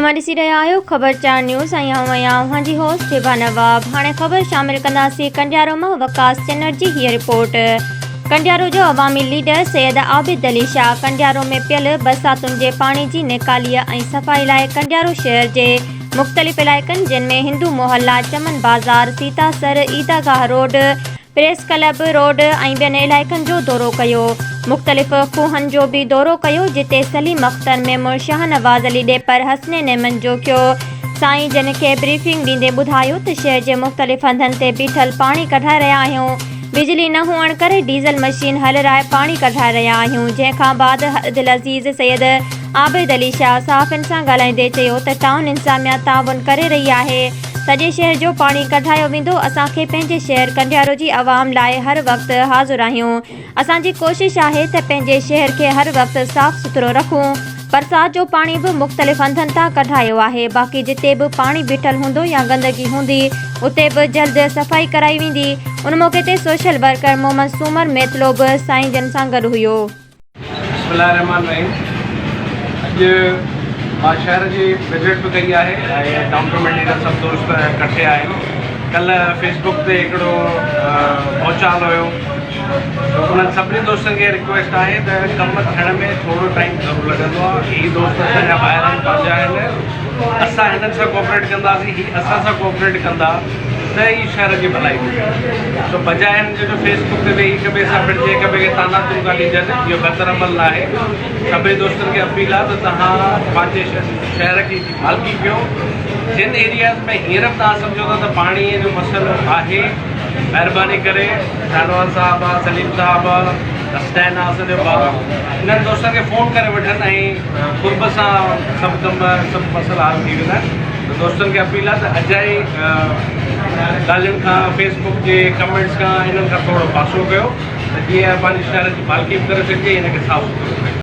اوهان ڏسي رهيا آهيو خبر چار نيوز ۽ آئون آهيان اوهان جي هوسٽ هبه نواب. هاڻي خبر شامل ڪنداسين ڪنڊيارو مان وقاص چنڙ جي هيء رپورٽ. ڪنڊيارو جو عوامي ليڊر سيد عابد علي شاهه ڪنڊيارو ۾ پيل برساتن جي پاڻي جي نيڪاليء ۽ صفائي لاء ڪنڊيارو شهر جي مختلف علائقن جن ۾ هندو محلا، چمن بازار، سيتا سر، عيدگاهه روڊ، پريس ڪلب روڊ ۽ ٻين علائقن جو دورو ڪيو. مختلف کوهن جو به دورو ڪيو جتي سليم اختر ميمڻ، شاهنواز علي ڏيپر، حسنين احمد جوکيو سائين جن کي بريفنگ ڏيندي ٻڌايو ته شهر جي مختلف هنڌن تي بيٺل پاڻي ڪڍائي رهيا آهيون بجلي نه هئڻ ڪري ڊيزل مشين هلرائي پاڻي ڪڍائي رهيا آهيون جنهن کان بعد هردلعزيز سيد عابد علي شاهه صحافين سان ڳالهائيندي چيو ته ٽائون انتظاميا تعاون ڪري رهي آهي سڄي شهر جو پاڻي ڪڍايو ويندو، اسان کي پنهنجي شهر ڪنڊيارو جي عوام لاء هر وقت حاضر آهيون، اسان جي ڪوشش آهي ته پنهنجي شهر کي هر وقت صاف سٿرو رکون، برسات جو پاڻي به مختلف هنڌن تان ڪڍايو آهي، باقي جتي به پاڻي بيٺل هوندو يا گندگي هوندي اتي به جلد صفائي ڪرائي ويندي، ان موقعي تي سوشل ورڪر محمد سومر ميتلو به سائين جن سان گڏ هيو. بسم الله الرحمٰن الرحيم اڄ مان شهر جي وزٽ به ڪئي آهي ۽ ٽائون ڪميٽي جا سڀ دوست ڪٺي آهيون ڪلهه فيس بڪ تي هڪڙو ڀوچال هيو سو انهن سڀني دوستن کي رڪويسٽ آهي ته ڪم ٿيڻ ۾ ٿورو ٽائيم ضرور لڳندو آهي هي دوست اسان جا ڀائر آهن پنهنجا آهن اسان هنن سان ڪوپريٽ ڪنداسين هي اسان سان ڪوپريٽ ڪندا ته ئي شهر جي ڀلائي ٿيندي. سو بجاء ان جي جو فيس بڪ تي ويهي هڪ ٻئي سان وڙهجي هڪ ٻئي کي طعنا ترڪا ڏجن اهو بهتر عمل ناهي. سڀئي دوستن کي اپيل آهي ته توهان پنهنجي شهر کي جي مالڪي ڪيو. جن ايرياز ۾ هينئر به توهان سمجهو ٿا ته پاڻي جو مسئلو آهي مهرباني ڪري شاهنواز صاحب آ سليم صاحب آ حسنين آ اسان جو ڀاء انهن دوستن کي فون ڪري وٺن ۽ قرب سان سڀ ڪم سڀ مسئلا حل ٿي ويندا آهن. ته دوستن کي اپيل آهي ته اجائي ڳالهين کان فيس بڪ جي ڪمينٽس کان انهن کان ٿورو پاسو ڪيو ته جيئن پنهنجي شهر جي مالڪي به ڪري سگهجي ۽ ان کي صاف سٿرو ڪري.